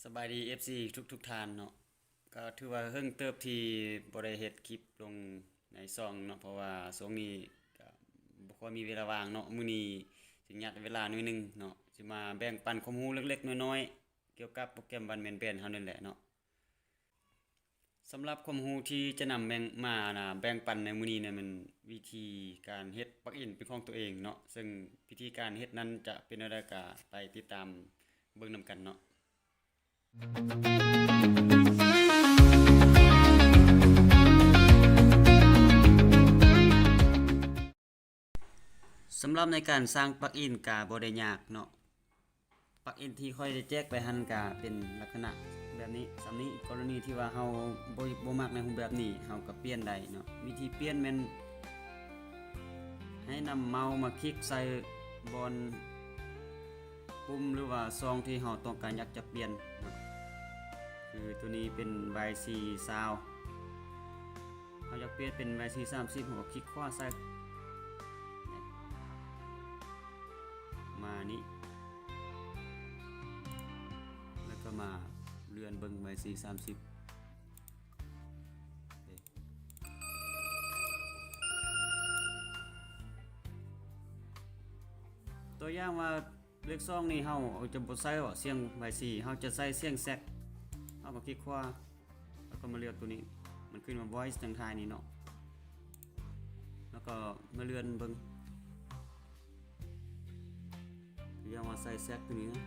ສະບາຍດີ ເອັຟຊີ ທຸກໆທ່ານເນາະ. ກໍຖືວ່າເຮິງເຕີບທີ່ບໍ່ໄດ້ເຮັດຄລິບລົງໃນຊ່ອງເນາະ ເພາະວ່າຊ່ວງນີ້ກໍບໍ່ຄ່ອຍມີເວລາວ່າງເນາະ. ມື້ນີ້ຊິຍັດເວລາໜ້ອຍໜຶ່ງເນາະ ຊິມາແບ່ງປັນຄວາມຮູ້ເລັກໆນ້ອຍໆ ກ່ຽວກັບໂປຣແກຣມ One Man Band ເຮົານີ້ແຫຼະເນາະ. ສຳລັບຄວາມຮູ້ທີ່ຈະນຳແບ່ງ ມານະ ແບ່ງປັນໃນມື້ນີ້ນະ ແມ່ນວິທີການເຮັດປລັກອິນເປັນຂອງຕົວເອງເນາະ, ເຊິ່ງວິທີການເຮັດນັ້ນຈະເປັນແນວໃດ ກໍໄປຕິດຕາມເບິ່ງນຳກັນເນາະ. ສຳລັບໃນການສ້າງປລັກອິນກະບໍ່ໄດ້ຍາກເນາະ. ປລັກອິນທີ່ຂ້ອຍໄດ້ແຈກໄປຫັ້ນກະເປັນລັກສະນະແບບນີ້ ສ່ຳນີ້. ກໍລະນີທີ່ວ່າເຮົາບໍ່ ບໍ່ມັກໃນຮູບແບບນີ້ ເຮົາກະປ່ຽນໄດ້ເນາະ. ວິທີປ່ຽນແມ່ນໃຫ້ນຳເມົາສ໌ມາຄລິກໃສ່ບ່ອນປຸ່ມ ຫຼືວ່າຊ່ອງທີ່ເຮົາຕ້ອງການຢາກຈະປ່ຽນເນາະ. ຄືໂຕນີ້ເປັນວາຍຊີຊາວ ເຮົາຢາກປ່ຽນເປັນວາຍຊີສາມສິບ ເຮົາກໍຄລິກຂວາໃສ່ ມານີ້ ແລ້ວກໍມາເລື່ອນເບິ່ງວາຍຊີສາມສິບ. ຕົວຢ່າງວ່າ ເລກສອງນີ້ເຮົາຈະບໍ່ໃສ່ສຽງວາຍຊີ ເຮົາຈະໃສ່ສຽງແຊັກ. ເຮົາກໍຄລິກຂວາ ແລ້ວກໍມາເລືອກຕົວນີ້ ມັນຂຶ້ນມາ Voice ທາງທ້າຍນີ້ເນາະ ແລ້ວກໍມາເລື່ອນເບິ່ງ ຄືຢ່າງວ່າໃສ່ແຊັກຕົວນີ້ນະ.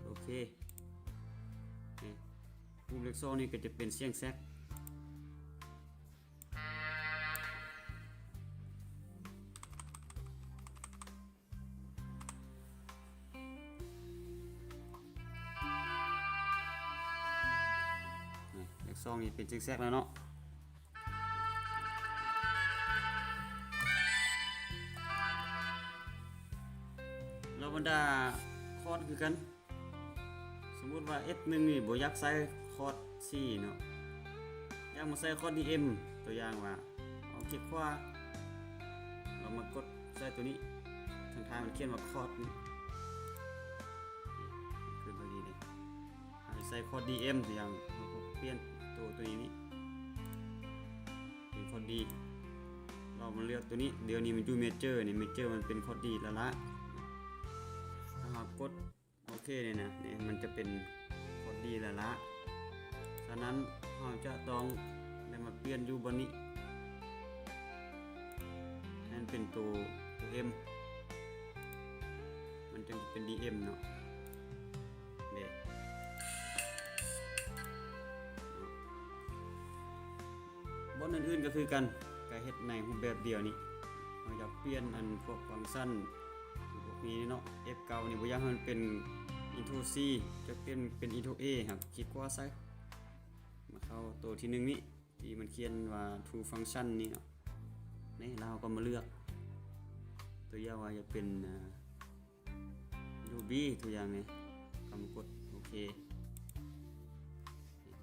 ໂອເຄ ນີ້ ປຸ່ມເລກສອງນີ້ກໍຈະເປັນສຽງແຊັກ. ນີ້ ເລກສອງນີ້ເປັນຊິກແຊັກແລ້ວເນາະ. ແລ້ວບັນດາຄອດຄືກັນ. ສົມມຸດວ່າ ເອັຟໜຶ່ງນີ້ບໍ່ຢາກໃສ່ຄອດຊີເນາະ ຢາກມາໃສ່ຄອດດີເອັມ. ຕົວຢ່າງວ່າ ເຮົາຄລິກຂວາ ເຮົາມາກົດໃສ່ຕົວນີ້ ທາງທ້າຍມັນຂຽນວ່າຄອດນີ້ ຂຶ້ນມາດີນີ້ ເຮົາໃສ່ຄອດດີເອັມ. ຕົວຢ່າງ ເຮົາກໍປ່ຽນໂຕ ຕົວນີ້ ເປັນຄອດດີ ເຮົາມາເລືອກຕົວນີ້. ດຽວນີ້ມັນຢູ່ເມເຈີ ນີ້ເມເຈີມັນເປັນຄອດດີລ້າໆ. ຖ້າເຮົາກົດ ໂອເຄນີ້ນະ ນີ້ມັນຈະເປັນຄອດດີລ້າໆ. ສະນັ້ນເຮົາຈະຕ້ອງໄດ້ມາປ່ຽນຢູ່ບ່ອນນີ້ ໃຫ້ມັນເປັນໂຕ ໂຕເອັມ ມັນຈຶ່ງເປັນດີເອັມເນາະ. ເດ້ ບ່ອນອື່ນໆກໍຄືກັນ ກໍເຮັດໃນຮູບແບບດຽວນີ້. ເຮົາຢາກປ່ຽນອັນພວກຟັງຊັນ ພວກນີ້ເນາະ ເອັຟເກົ້ານີ້ ບໍ່ຢາກໃຫ້ມັນເປັນອິນໂທຊີ ຈະປ່ຽນເປັນອິນໂທເອ ເຮົາຄລິກຂວາໃສ່ ມາເຂົ້າໂຕທີໜຶ່ງນີ້ ທີ່ມັນຂຽນວ່າທູຟັງຊັນນີ້ເນາະ. ນີ້ ແລ້ວເຮົາກໍມາເລືອກ ຕົວຢ່າງວ່າຢາກເປັນ ອາ ຢູບີ ຕົວຢ່າງນີ້ ກຳກົດໂອເຄ ນີ້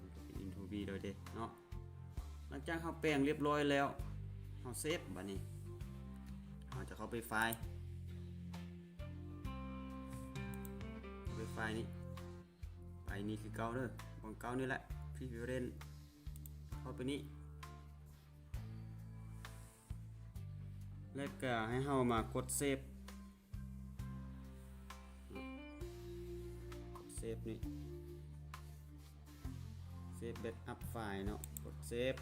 ມັນກໍເປັນອິນໂທບີແລ້ວເດ້ເນາະ. ຫຼັງຈາກເຮົາແປງລຽບຮ້ອຍແລ້ວ ເຮົາເຊບ. ບາດນີ້ເຮົາຈະເຂົ້າໄປໄຟລ໌ ເຂົ້າໄປໄຟລ໌ນີ້ ໄປນີ້ຄືເກົ່າເດີ ບ່ອນເກົ່ານີ້ແຫຼະ ພຣີເຟຣັນ ເຂົ້າໄປນີ້ ແລ້ວກໍໃຫ້ເຮົາມາກົດເຊບ ກົດເຊບນີ້ ເຊບແບັກອັບໄຟລ໌ເນາະ ກົດເຊບ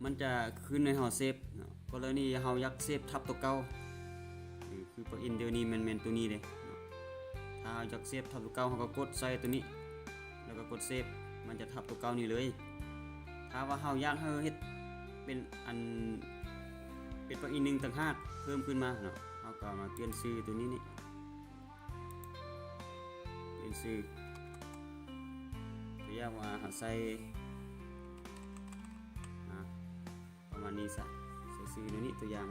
ມັນຈະຂຶ້ນໃຫ້ເຮົາເຊບເນາະ. ກໍລະນີເຮົາຢາກເຊບທັບຕົວເກົ່າ ຄືປລັກອິນດຽວນີ້ແມ່ນ ແມ່ນຕົວນີ້ເດ້ເນາະ. ຖ້າເຮົາຢາກເຊບທັບຕົວເກົ່າ ເຮົາກໍກົດໃສ່ຕົວນີ້ ແລ້ວກໍກົດເຊບ ມັນຈະທັບຕົວເກົ່ານີ້ເລີຍ. ຖ້າວ່າເຮົາຢາກໃຫ້ເຮັດເປັນອັນ ເປັນປລັກອິນໜຶ່ງຕ່າງຫາກເພີ່ມຂຶ້ນມາເນາະ ເຮົາກໍມາປ່ຽນຊື່ຕົວນີ້ນີ້ ປ່ຽນຊື່ ຕົວຢ່າງວ່າເຮົາໃສ່ ອາ ປະມານນີ້ຊະ ໃສ່ຊື່ແນວນີ້ ຕົວຢ່າງ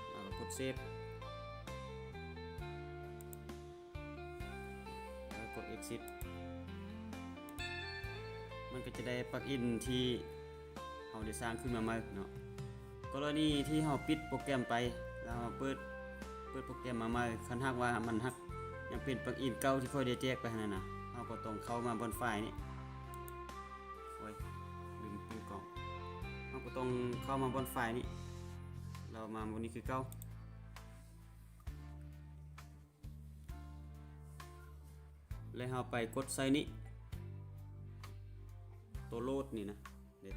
ແລ້ວກໍກົດເຊບ ແລ້ວກົດເອັກຊິດ ມັນກໍຈະໄດ້ປລັກອິນທີ່ເຮົາໄດ້ສ້າງຂຶ້ນມາໃໝ່ເນາະ. ກໍລະນີທີ່ເຮົາປິດໂປຣແກຣມໄປ ແລ້ວເຮົາເປີດ ເປີດໂປຣແກຣມມາໃໝ່ ຄັນຫາກວ່າມັນຫາກຍັງເປັນປລັກອິນເກົ່າທີ່ຂ້ອຍໄດ້ແຈກໄປຫັ້ນນະ ເຮົາກໍຕ້ອງເຂົ້າມາບ່ອນໄຟລ໌ນີ້ ໂອ້ຍ ລືມປິດກ້ອງ ເຮົາກໍຕ້ອງເຂົ້າມາບ່ອນໄຟລ໌ນີ້ ແລ້ວມາບ່ອນນີ້ຄືເກົ່າ ແລ້ວເຮົາໄປກົດໃສ່ນີ້ ໂຕໂຫຼດນີ້ນະ ເດ້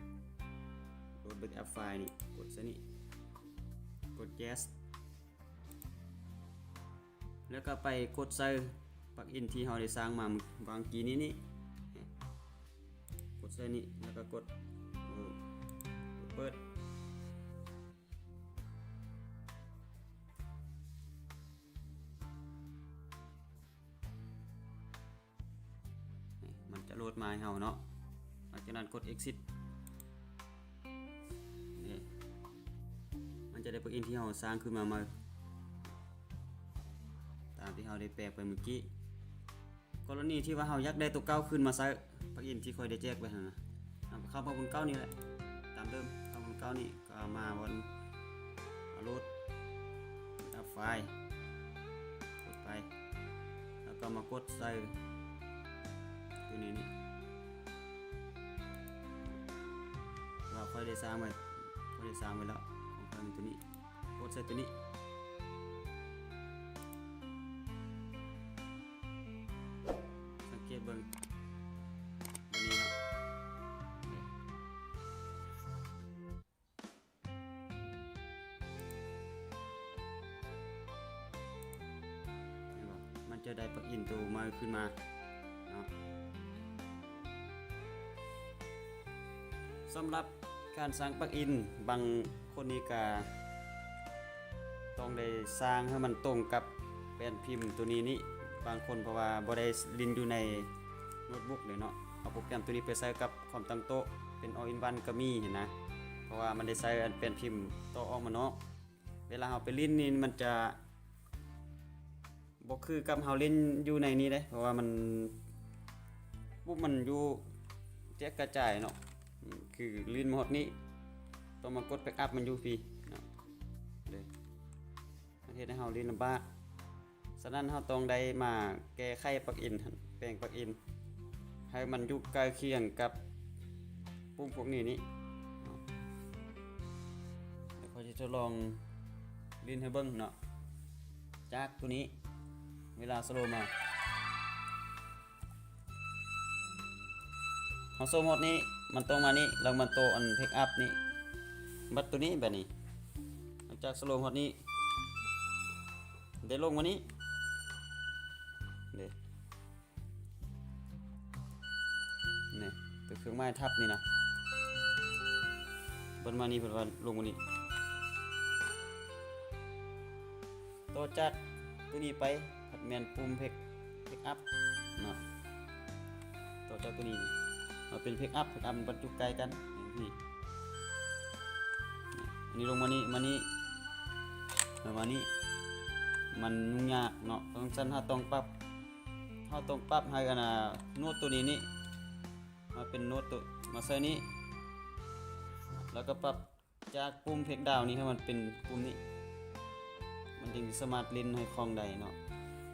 ໂຫຼດແບັກອັບໄຟລ໌ນີ້ ກົດໃສ່ນີ້ ກົດ yes ແລ້ວກໍໄປກົດໃສ່ປລັກອິນທີ່ເຮົາໄດ້ສ້າງມາວາງກີ້ນີ້ນີ້ ກົດໃສ່ນີ້ ແລ້ວກໍກົດ ໂອ ກົດເປີດ. ນີ້ ມັນຈະໂຫຼດມາໃຫ້ເຮົາເນາະ ຫຼັງຈາກນັ້ນກົດ exit ນີ້ ມັນຈະໄດ້ປລັກອິນທີ່ເຮົາສ້າງຂຶ້ນມາໃໝ່ ຕາມທີ່ເຮົາໄດ້ແປງໄປມື້ກີ້. ກໍລະນີທີ່ວ່າເຮົາຢາກໄດ້ໂຕເກົ່າຄືນມາໃຊ້ ປລັກອິນທີ່ຂ້ອຍໄດ້ແຈກໄວ້ຫັ້ນນະ ເຮົາກໍເຂົ້າມາບ່ອນເກົ່ານີ້ແຫຼະ ຕາມເດີມ ເຂົ້າບ່ອນເກົ່ານີ້ ກໍມາບ່ອນໂຫຼດ ອັບໄຟລ໌ ກົດໄປ ແລ້ວກໍມາກົດໃສ່ໂຕນີ້ນີ້ ວ່າຂ້ອຍໄດ້ສ້າງໄວ້ ຂ້ອຍໄດ້ສ້າງໄວ້ແລ້ວ ຂອງຂ້ອຍມັນໂຕນີ້ ກົດໃສ່ໂຕນີ້ ສັງເກດເບິ່ງ ໂຕນີ້ເນາະ ເຫັນບໍ່ ມັນຈະໄດ້ປລັກອິນໂຕໃໝ່ຂຶ້ນມາເນາະ. ສຳລັບການສ້າງປລັກອິນ ບາງຄົນນີ້ກະຕ້ອງໄດ້ສ້າງໃຫ້ມັນຕົງກັບແປ້ນພິມໂຕນີ້ນີ້ ບາງຄົນເພາະວ່າບໍ່ໄດ້ຫຼິ້ນຢູ່ໃນໂນ້ດບຸກເດ້ເນາະ ເອົາໂປຣແກຣມໂຕນີ້ໄປໃສ່ກັບຄອມຕັ້ງໂຕະ ເປັນ all in one ກໍມີຫັ້ນນະ ເພາະວ່າມັນໄດ້ໃຊ້ອັນແປ້ນພິມຕໍ່ອອກມານອກ ເວລາເຮົາໄປຫຼິ້ນນີ້ມັນຈະ ບໍ່ຄືກັບເຮົາຫຼິ້ນຢູ່ໃນນີ້ເດ້ ເພາະວ່າມັນ ປຸບມັນຢູ່ແຈກກະຈາຍເນາະ ຄືຫຼິ້ນມາຮອດນີ້ ຕ້ອງມາກົດແບັກອັບມັນຢູ່ພີ້ເນາະ ເດ້ ມັນເຮັດໃຫ້ເຮົາຫຼິ້ນລຳບາກ ສະນັ້ນເຮົາຕ້ອງໄດ້ມາແກ້ໄຂປລັກອິນ ແປງປລັກອິນ ໃຫ້ມັນຢູ່ໃກ້ຄຽງກັບປຸ່ມພວກນີ້ນີ້ເນາະ ແລ້ວຂ້ອຍຊິທົດລອງຫຼິ້ນໃຫ້ເບິ່ງເນາະ ຈາກໂຕນີ້ ເວລາສະໂລມາ ເຮົາໂຊມາຮອດນີ້ ມັນຕ້ອງມານີ້ ແລ້ວມັນໂຕອັນເພັກອັບນີ້ ບັດໂຕນີ້ແບບນີ້ ຫຼັງຈາກສະໂລມາຮອດນີ້ ໄດ້ລົງມານີ້ ເດ້ ນີ້ ໂຕເຄື່ອງໝາຍທັບນີ້ນະ ເພິ່ນມານີ້ ເພິ່ນວ່າລົງມານີ້ ຕໍ່ຈາກໂຕນີ້ໄປ ພັດແມ່ນປຸ່ມເພັກ ເພັກອັບເນາະ ຕໍ່ຈາກໂຕນີ້ມາເປັນເພັກອັບ ເພັກອັບມັນບັນຈຸໃກ້ກັນ ນີ້ ອັນນີ້ລົງມານີ້ ມານີ້ ແລ້ວມານີ້ ມັນຫຍຸ້ງຍາກເນາະ ເພາະສະນັ້ນເຮົາຕ້ອງປັບ ເຮົາຕ້ອງປັບໃຫ້ອັນນ່າ ໂນ້ດໂຕນີ້ນີ້ ມາເປັນໂນ້ດໂຕ ມາໃສ່ນີ້ ແລ້ວກໍປັບຈາກປຸ່ມເພັກດາວນີ້ໃຫ້ມັນເປັນປຸ່ມນີ້ ມັນຈຶ່ງສາມາດຫຼິ້ນໃຫ້ຄ່ອງໄດ້ເນາະ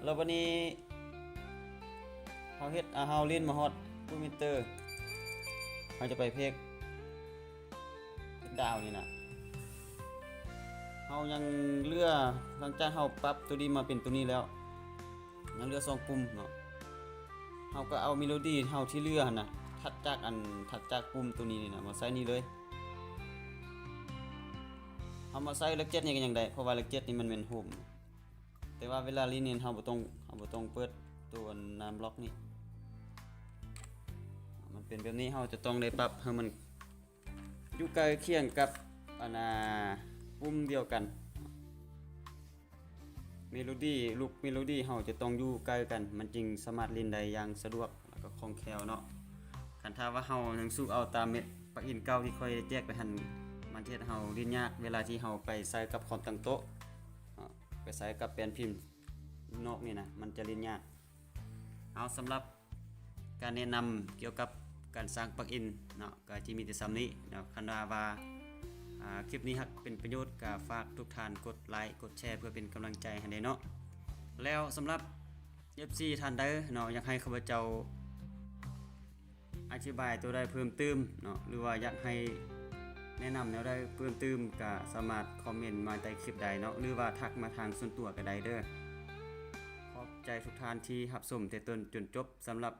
ແລ້ວບັດນີ້ ເຮົາເຮັດ ເຮົາຫຼິ້ນມາຮອດປຸ່ມເອັນເຕີ ເຮົາຈະໄປເພັກ ດາວນີ້ນະ ເຮົາຍັງເຫຼືອ ຫຼັງຈາກເຮົາປັບໂຕນີ້ມາເປັນໂຕນີ້ແລ້ວ ຍັງເຫຼືອສອງປຸ່ມເນາະ ເຮົາກໍເອົາເມໂລດີເຮົາທີ່ເຫຼືອຫັ້ນນະ ຖັດຈາກອັນ ຖັດຈາກປຸ່ມໂຕນີ້ນີ້ນະ ມາໃສ່ນີ້ເລີຍ ເຮົາມາໃສ່ເລກເຈັດນີ້ກໍຍັງໄດ້ ເພາະວ່າເລກເຈັດນີ້ມັນແມ່ນໂຮມ ແຕ່ວ່າເວລາຫຼິ້ນນີ້ເຮົາບໍ່ຕ້ອງ ເຮົາບໍ່ຕ້ອງເປີດໂຕອັນນາມລັອກນີ້ ມັນເປັນແບບນີ້ ເຮົາຈະຕ້ອງໄດ້ປັບໃຫ້ມັນ ຢູ່ໃກ້ຄຽງກັບອັນນ່າ ປຸ່ມດຽວກັນ ເມໂລດີ ລູກເມໂລດີເຮົາຈະຕ້ອງຢູ່ໃກ້ກັນ ມັນຈຶ່ງສາມາດຫຼິ້ນໄດ້ຢ່າງສະດວກ ແລ້ວກໍຄ່ອງແຄ້ວເນາະ ຄັນຖ້າວ່າເຮົາຍັງສູ້ເອົາຕາມເມັດປລັກອິນເກົ່າທີ່ຂ້ອຍໄດ້ແຈກໄປຫັ້ນ ມັນຈະເຮັດໃຫ້ເຮົາຫຼິ້ນຍາກ ເວລາທີ່ເຮົາໄປໃສ່ກັບຄອມຕັ້ງໂຕະ ເນາະ ໄປໃສ່ກັບແປ້ນພິມນອກນີ້ນະ ມັນຈະຫຼິ້ນຍາກ. ເອົາ ສຳລັບການແນະນຳກ່ຽວກັບການສ້າງປລັກອິນເນາະ ກໍຈະມີແຕ່ສ່ຳນີ້ເນາະ ຄັນວ່າ ວ່າ ອາ ຄລິບນີ້ຫາກເປັນປະໂຫຍດ ກໍຝາກທຸກທ່ານກົດໄລກົດແຊເພື່ອເປັນກຳລັງໃຈໃຫ້ແດ່ເນາະ. ແລ້ວສຳລັບເອັຟຊີທ່ານໃດເນາະ ຢາກໃຫ້ຂ້າພະເຈົ້າອະທິບາຍຕົວໃດເພີ່ມຕື່ມເນາະ ຫຼືວ່າຢາກໃຫ້ແນະນຳແນວໃດເພີ່ມຕື່ມ ກໍສາມາດຄອມເມັນມາໃຕ້ຄລິບໄດ້ເນາະ ຫຼືວ່າທັກມາທາງສ່ວນຕົວກໍໄດ້ເດີ. ຂອບໃຈທຸກທ່ານທີ່ຮັບຊົມແຕ່ຕົ້ນຈົນຈົບ. ສຳລັບ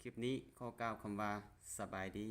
ຄລິບນີ້ຂໍກ່າວຄຳວ່າ ສະບາຍດີ.